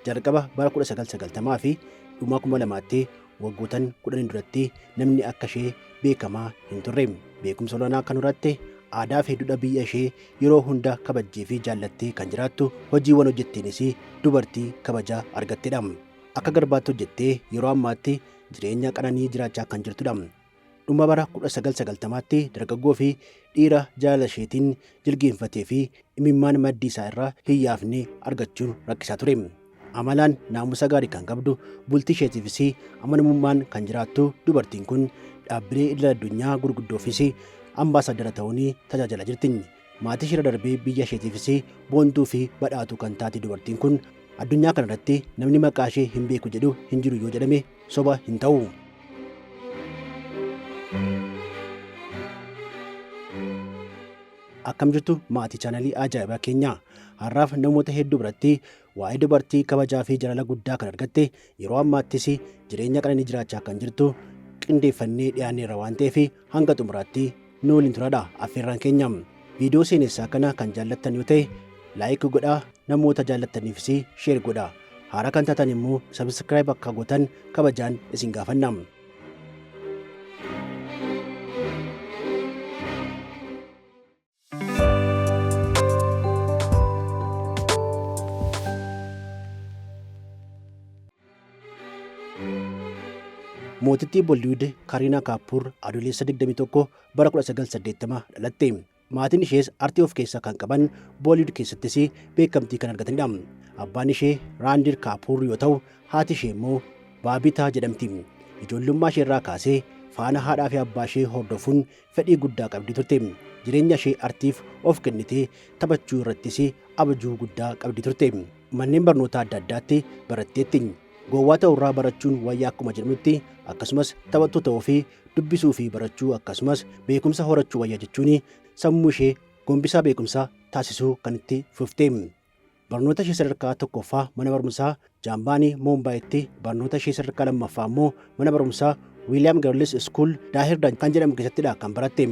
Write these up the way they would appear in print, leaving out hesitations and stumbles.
Jalqaba bara 1990 fi dhuma 2000tti waggootan 10 duratti namni akka ishee beekamaa hin turre. Beekumsa olaanaa kan horatte, aadaa fi duudha biyya ishee yeroo hunda kabajjee fi jaallattee kan jiraattu, hojiiwwan hojjetteenis dubartii kabaja argattedha. Akka garbaatti hojjettee yeroo ammaatti jireenya qananii jiraachaa kan jirtudha. Dhuma bara 1990tti dargaggoo fi dhiira jaalala isheetiin jilgeenfatee fi imimmaan maddii isaa irraa hin yaafne argachuun rakkisaa ture. Amalaan naamusa gaarii kan qabdu, bultii isheetiifis amanamummaan kan jiraattu dubartiin kun dhaabbilee idil addunyaa gurguddoofis ambaasaaddara ta'uun tajaajilaa jirti. Maatii isheerra darbee biyya isheetiifis boontuu fi badhaatuu kan taate dubartiin kun addunyaa kanarratti namni maqaa ishee hin beeku jedhu hin jiru yoo jedhame soba hin ta'u. Akkam jirtu maatii chaanalii ajaa'ibaa keenyaa? Har'aaf namoota hedduu biratti waa'ee dubartii kabajaa fi jaalala guddaa kan argatte, yeroo ammaattis jireenya qananii jiraachaa kan jirtu qindeeffannee dhiyaanneerra waan ta'eef hanga xumuraatti nu waliin turaadha affeerraan keenya. Viidiyoo seenessaa kana kan jaallattan yoo ta'e like godhaa, namoota jaallattaniifis share godhaa. Haaraa kan taatan immoo subscribe akka gootan kabajaan isin gaafanna. Mootittii Bollywood Kariinaa Kaappuur Adoolessa 21 bara 1980 dhalatte. Maatiin ishees artii of keessaa kan qaban, Bollywood keessattis beekamtii kan argatanidha. Abbaan ishee Raandir Kaapuur yoo ta'u, haati ishee immoo Baabitaa jedhamti. Ijoollummaa ishee irraa kaasee faana haadhaa fi abbaa ishee hordofuun fedhii guddaa qabdi turte. Jireenya ishee artiif of kennitee taphachuu irrattis abjuu guddaa qabdi turte. Manneen barnootaa adda addaatti baratteetti. Gowwaa ta'urraa barachuun wayyaa akkuma jedhamutti, akkasumas taphattuu ta'uu fi dubbisuu fi barachuu akkasumas beekumsa horachuu wayya jechuun sammuu ishee gombisaa beekumsaa taasisuu kan itti fufte. Barnoota ishee sadarkaa tokkoffaa mana barumsaa Jaambaanii Moombaayitti, barnoota ishee sadarkaa lammaffaa immoo mana barumsaa Wiiliyaam Girls School Daahirdan kan jedhamu keessattidha kan baratte.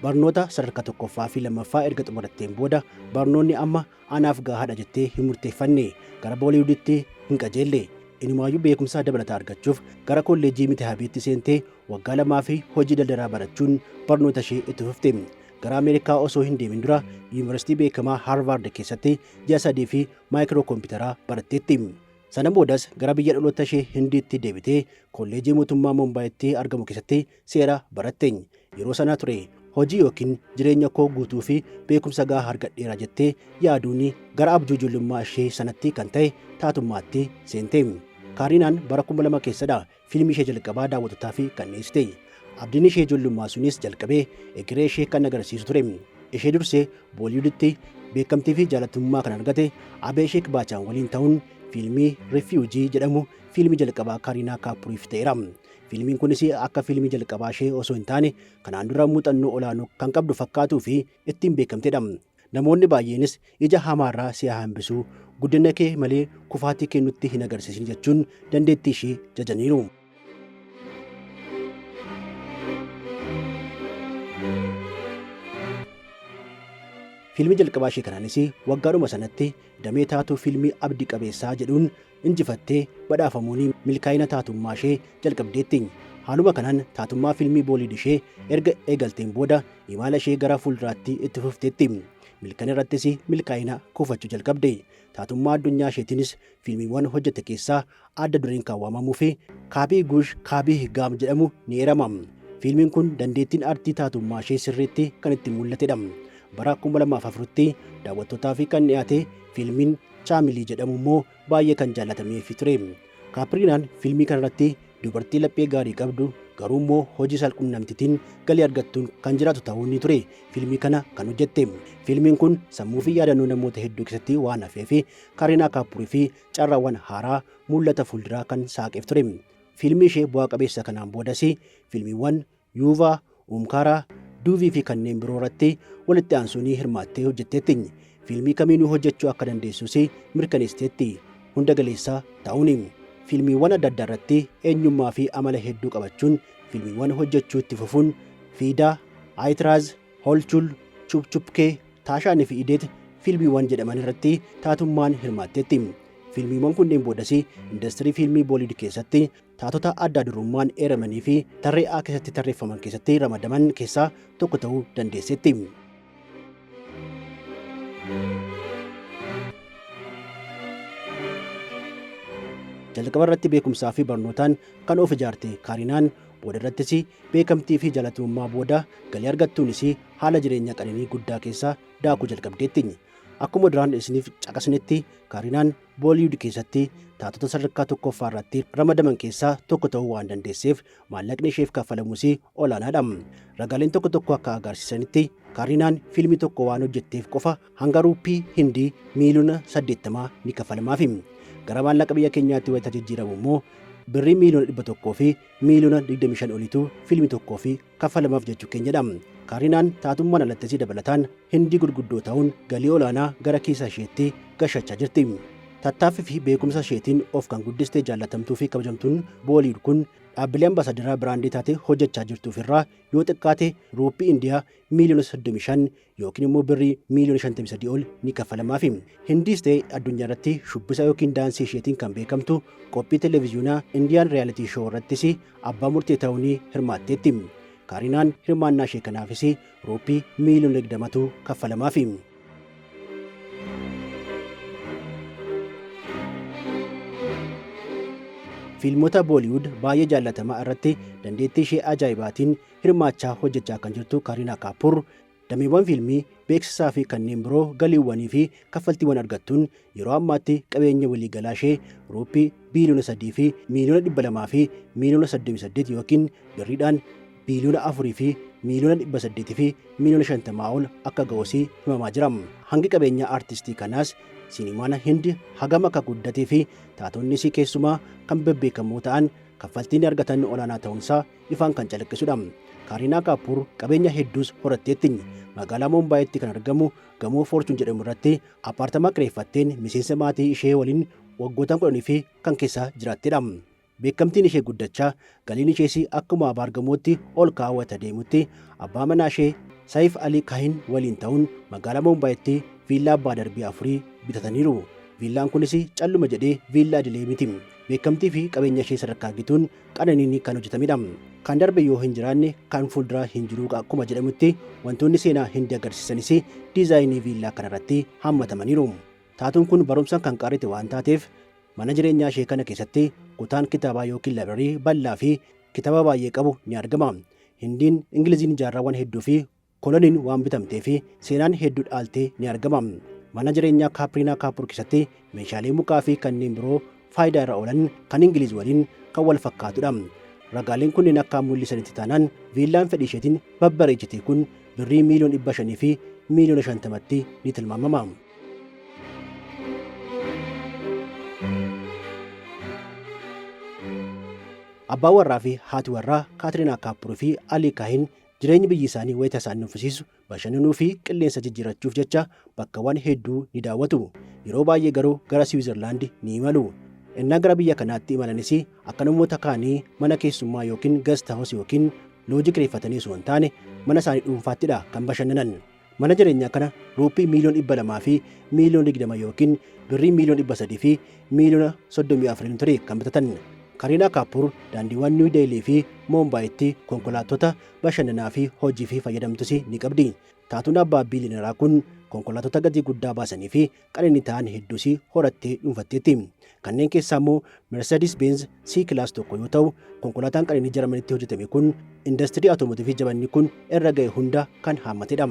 Barnoota sadarkaa tokkoffaa fi lammaffaa erga xumuratteen booda barnoonni amma anaaf gahaadha jettee hin murteeffanne. Gara Booliwuditti hin qajeelle. Inumaayyuu beekumsa dabalataa argachuuf gara kolleejjii Mitihabiitti seentee waggaa lamaa fi hojii daldalaa barachuun barnoota ishee itti fufte. Gara Ameerikaa osoo hin deemin dura yuunivarsiitii beekamaa Haarvaard keessatti ji'a 3 fi maayikiroo kompiitaraa baratteetti. Sana boodas gara biyya dhaloota ishee Hindiitti deebitee kolleejii mootummaa Moombaayitti argamu keessatti seera baratte. Yeroo sana ture hojii yookiin jireenya koo guutuu fi beekumsa gahaa argadheera jettee yaaduun gara abjuu ijoollummaa ishee sanatti kan ta'e taatummaatti seente. Kaariinaan bara 2000 keessadha fiilmii ishee jalqabaa daawwattootaaf kan dhiyeessite. Abdiin ishee ijoollummaa sunis jalqabee egeree ishee kan agarsiisu ture. Ishee dursee Booliwuditti beekamtii fi jaalatamummaa kan argate Abeesheek Baachaan waliin ta'uun fiilmii Rifiwujii jedhamu fiilmii jalqabaa Kaariinaa Kaapuriif ta'eera. Fiilmiin kunis akka fiilmii jalqabaa ishee osoo hin taane kanaan dura muuxannoo olaanoo kan qabdu fakkaatuu fi ittiin beekamtedha. Namoonni baay'eenis ija hamaarraa si haa hambisu, guddina kee malee kufaatii kee nutti hin agarsiisin jechuun dandeettii ishee jajaniiru. Fiilmii jalqabaa ishee kanaanis waggaadhuma sanatti damee taatuu fiilmii abdii qabeessaa jedhuun injifattee badhaafamuun milkaa'ina taatummaa ishee jalqabdeetti. Haaluma kanaan taatummaa fiilmii Booliid ishee erga eegalteen booda imala ishee gara fuulduraatti itti fufteetti. Milkana irrattis milkaa'ina kuufachuu jalqabde. Taatummaa addunyaa isheetiinis fiilmiiwwan hojjette keessaa adda dureen kan waamamuu fi Kaabii Guush Kaabii Gaam jedhamu ni eerama. Fiilmiin kun dandeettiin artii taatummaa ishee sirriitti kan itti mul'atedha. Bara 2004tti daawwattootaaf kan dhiyaate fiilmiin Chaamilii jedhamu immoo baay'ee kan jaallatameefi ture. Kaapiriinaan fiilmii kanarratti dubartii laphee gaarii qabdu garuu immoo hojii saalqunnamtiitiin galii argattuun kan jiraatu ta'uu ni ture fiilmii kana kan hojjette. Fiilmiin kun sammuu fi yaadannoo namoota hedduu keessatti waan hafeef Kaariinaa Kaappurii fi carraawwan haaraa mul'ata fuulduraa kan saaqeef ture. Fiilmii ishee bu'aa qabeessa kanaan boodas fiilmiiwwan Yuuvaa, Uumkaaraa, Duuvii fi kanneen biroo irratti walitti aansuun hirmaattee hojjetteetti. Fiilmii kamiinuu hojjechuu akka dandeessus mirkaneessiteetti. Hunda galeessa ta'uun. Fiilmiiwwan adda addaa irratti eenyummaa fi amala hedduu qabachuun fiilmiiwwan hojjechuu itti fufuun Fiidaa, Ayitiraaz, Holchul, Chup Chupkee, Taashaan fi Ideet fiilmiiwwan jedhaman irratti taatummaan hirmaatteetti. Fiilmiiwwan kunneen boodas indastirii fiilmii Booliwud keessatti taatota adda durummaan eeramanii fi tarree A keessatti tarreeffaman keessatti ramadaman keessaa tokko ta'uu dandeesseetti. Jalqaba irratti beekumsaa fi barnootaan kan of ijaarte Kaarinaan booda irrattis beekamtii fi jaalatamummaa booda galii argattuunis haala jireenya qananii guddaa keessa daakuu jalqabdeetti. Akkuma duraan isiniif caqasnetti, Kaarinaan Booliwud keessatti taatota sadarkaa tokkoffaa irratti ramadaman keessaa tokko ta'uu waan dandeesseef, maallaqni isheef kaffalamus olaanaadha. Ragaaleen tokko tokko akka agarsiisanitti, Kaarinaan fiilmii tokko waan hojjetteef qofa hanga ruuppii Hindii miiliyoona 80 ni kaffalamaaf. Gara maallaqa biyya keenyaatti wayita jijjiiramu immoo birrii miiliyoona 100 fi miiliyoona 25 olitu fiilmii tokkoo fi kaffalamaaf jechuu keenyadha. Kaarinaan taatummaan alattis dabalataan Hindii gurguddoo ta'uun galii olaanaa gara kiisa isheetti gashachaa jirti. Tattaaffii fi beekumsa isheetiin of kan guddiste jaallatamtuu fi kabajamtuun Booliwud kun dhaabbilee ambaasaadaraa biraandii taate hojjechaa jirtuuf irraa yoo xiqqaate ruuppii Indiyaa miiliyoona 35 yookiin immoo birrii miiliyoona 53 ol ni kaffalamaafi. Hindiis ta'e addunyaa irratti shubbisa yookiin daansii isheetiin kan beekamtu qophii televiziyoonaa Indiyaan Riyaalitii Shoo irrattis abbaa murtee ta'uun hirmaatteetti. Kaarinaan hirmaannaa ishee kanaafis ruuppii miiliyoona 20tu kaffalamaafi. Fiilmota Booliwud baay'ee jaallatamaa irratti dandeettii ishee ajaa'ibaatiin hirmaachaa hojjechaa kan jirtu Kaariinaa Kaappur, dameewwan fiilmii, beeksisaa fi kanneen biroo galiiwwanii fi kaffaltiiwwan argattuun yeroo ammaatti qabeenya waliigalaa ishee ruuppii biiliyoona 3 fi miiliyoona 200 fi miiliyoona 38 yookiin birriidhaan biiliyoona 4 fi miiliyoona 800 fi miiliyoona 50 ol akka ga'us himamaa jira. Hangi qabeenyaa aartistii kanaas siinimaan Hindi hagam akka guddatee fi taatonnis keessumaa kan bebbeekamoo ta'an kaffaltiin argatan olaanaa ta'uunsaa ifaan kan calaqqisudha. Kaariinaa Kaappur qabeenya hedduus horatteetti. Magaalaa Moombaayitti kan argamu gamoo Foorchuun jedhamu irratti appaartamaa kireeffatteen miseensa maatii ishee waliin waggootaan 10 fi kan keessa jiraattedha. Beekamtiin ishee guddachaa, galiin ishees akkuma abaargamootti ol ka'aa wayita deemutti, abbaa manaa ishee Saayif Alii Kaahin waliin ta'uun magaalaa Moombaayitti viillaa abbaa darbii afurii bitataniiru. Viillaan kunis calluma jedhee viillaa idilee miti. Beekamtii fi qabeenya ishee sadarkaa gituun qananiin kan hojjetamedha. Kan darbe yoo hin jiraanne kan fuulduraa hin jiru akkuma jedhamutti, wantoonni seenaa Hindi agarsiisanis diizaayinii viillaa kanarratti haammatamaniiru. Taatuun kun barumsaan kan qaarite waan taateef, mana jireenyaa ishee kana keessatti kutaan kitaabaa yookiin laabrarii bal'aa fi kitaaba baay'ee qabu ni argama. Hindiin Ingiliziin jaarraawwan hedduu fi koloniin waan bitamtee fi seenaan hedduu dhaaltee ni argama. Mana jireenyaa Kaapriinaa Kaappur keessatti meeshaalee mukaa fi kanneen biroo faayidaa irra oolan kan Ingiliz waliin kan wal fakkaatudha. Ragaaleen kunneen akka mul'isanitti taanaan, viillaan fedhii isheetiin babbareechite kun birrii miiliyoona 500 fi miiliyoona 50tti ni tilmaamama. Abbaan warraa fi haati warraa Kaatiriinaa Kaappur fi Alii Kaahin jireenyi biyyi isaanii wayita isaan nuffisiisu bashannanuu fi qilleensa jijjiirachuuf jecha bakkawwan hedduu ni daawwatu. Yeroo baay'ee garuu gara Siwiizerlaandi ni imalu. Ennaa gara biyya kanaatti imalanis akka namoota kaanii mana keessummaa yookiin guest house yookiin loojii kireeffatanii osoo hin taane, mana isaanii dhuunfaattidha kan bashannanan. Mana jireenyaa kana ruuppii miiliyoona 200 fi miiliyoona 20 yookiin birrii miiliyoona 300 fi miiliyoona 34 ture kan bitatan. Kariinaa Kaappur daandiiwwan Niw Deelii fi Moombaayitti konkolaattota bashannanaa fi hojiif fayyadamtus ni qabdi. Taatuun abbaa biiliyoneraa kun konkolaattota gatii guddaa baasanii fi qananii ta'an hedduus horattee dhuunfatteetti. Kanneen keessaa immoo Mercedes Benz C Class tokko yoo ta'u, konkolaataan qananii Jarmanitti hojjetame kun indastirii awutoomotiivii jabanni kun irra ga'e hunda kan haammatedha.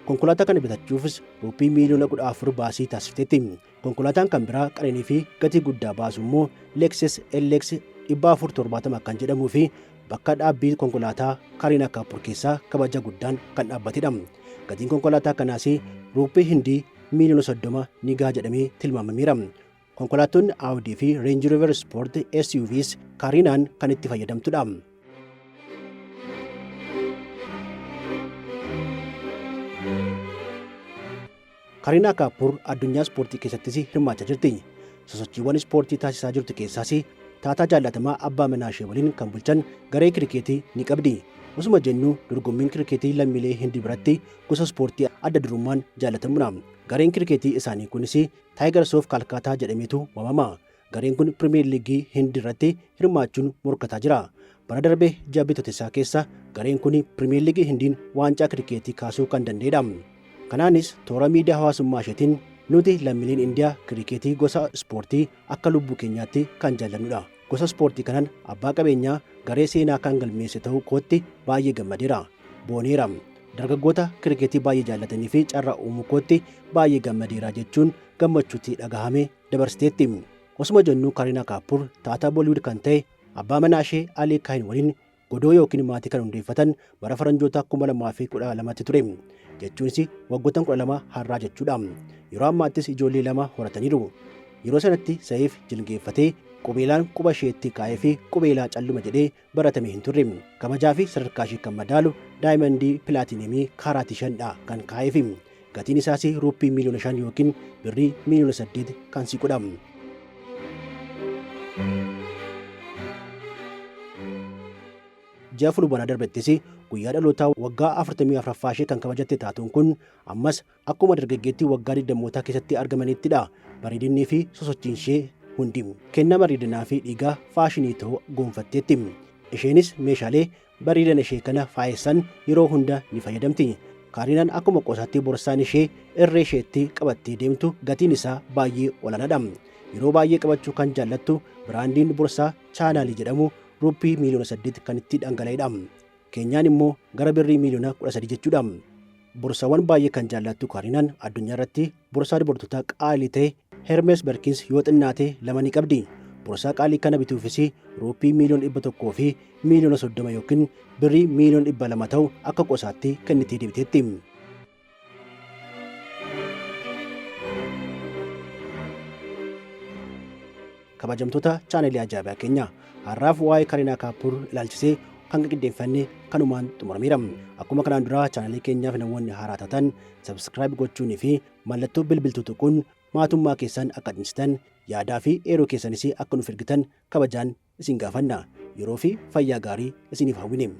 Konkolaataa kana bitachuufis ruuppii miiliyoona 14 baasii taasifteetti. Konkolaataan kan biraa qananii fi gatii guddaa baasu immoo Lexus LX 470 kan jedhamuu fi bakka dhaabbii konkolaataa Kariinaa Kaappur keessaa kabaja guddaan kan dhaabbatedha. Gatiin konkolaataa kanaas ruuppii Hindii miiliyoona 30 ni gaha jedhamee tilmaamameera. Konkolaattonni Audi fi Range Rover Sport SUVs Kariinaan kan itti fayyadamtudha. Kariinaa Kaappur addunyaa ispoortii keessattis hirmaachaa jirti. Sosochiiwwan ispoortii taasisaa jirtu keessaas taataa jaallatamaa abbaa manaa ishee waliin kan bulchan garee kirikeetii ni qabdi. Osuma jennuu dorgommiin kirikeetii lammiilee Hindii biratti gosa ispoortii adda durummaan jaalatamudha. Gareen kirikeetii isaanii kunis Tigers of Calcutta jedhameetu waamama. Gareen kun Pirimeer Liigii Hindii irratti hirmaachuun morkataa jira. Bara darbe ji'a Bitootessaa keessa gareen kun Pirimeer Liigii Hindiin waancaa kirikeetii kaasuu kan danda'edha. Kanaanis toora miidiyaa hawaasummaa isheetiin, "Nuti lammiileen Indiyaa kirikeetii gosa ispoortii akka lubbuu keenyaatti kan jaallannudha. Gosa ispoortii kanaan abbaa qabeenyaa garee seenaa kan galmeesse ta'uu kootti baay'ee gammadeera. Booneera. Dargaggoota kirikeetii baay'ee jaallatanii fi carraa uumuu kootti baay'ee gammadeera," jechuun gammachuutti dhagahame dabarsiteetti. Osuma jennuu Karinaa Kaappur taataa Booliwud kan ta'e abbaa manaa ishee Alii Kaahin waliin godoo yookiin maatii kan hundeeffatan bara faranjoota 2012tti ture. Jechuunis waggoottan 12 har'aa jechuudha. Yeroo ammaattis ijoollee lama horataniiru. Yeroo sanatti Sa'iif jilgeeffatee qubeelaan quba isheetti kaa'ee fi qubeelaa calluma jedhee baratame hin turre. Kabajaa fi sadarkaa ishee kan madaalu daayimandii pilaatineemii kaaraatii 5dha kan kaa'eef. Gatiin isaas ruuppii miiliyoona 5 yookiin birrii miiliyoona 8 kan siqudha. Ji'a Fulbaanaa darbettis guyyaa dhalootaa waggaa 44ffaa ishee kan kabajatte taatuun kun ammas akkuma dargaggeettii waggaa 20mootaa keessatti argamanittidha. Bareedinnii fi sosochiin ishee hundi kennaa bareedinaa fi dhiigaa faashinii ta'uu gonfatteetti. Isheenis meeshaalee bareedina ishee kana faayessan yeroo hunda ni fayyadamti. Kaarinaan akkuma qosaatti borsaan ishee irree isheetti qabattee deemtu gatiin isaa baay'ee olaanaadha. Yeroo baay'ee qabachuu kan jaallattu biraandiin borsaa Chaanaalii jedhamu ruuppii miiliyoona 8 kan itti dhangala'edha. Keenyaan immoo gara birrii miiliyoona 13 jechuudha. Borsaawwan baay'ee kan jaallattu Kaarinaan addunyaa irratti borsaa dubartootaa qaalii ta'e Hermes Birkins yoo xinnaate lama ni qabdi. Borsaa qaalii kana bituufis ruuppii miiliyoona 100 fi miiliyoona 30 yookiin birrii miiliyoona 200 ta'u akka qosaatti kennitee deebiteetti. Kabajamtoota chaanelii ajaa'ibaa keenya, har'aaf waa'ee Karinaa Kaappur ilaalchisee kan qindeeffanne kanumaan xumurameera. Akkuma kanaan duraa chaanelii keenyaaf namoonni haaraa taatan subscribe gochuunii fi mallattoo bilbiltuu tuquun maatummaa keessan akka cimsitan, yaadaa fi eeroo keessanis akka nuuf ergitan kabajaan isin gaafanna. Yeroo fi fayyaa gaarii isiniif hawwine.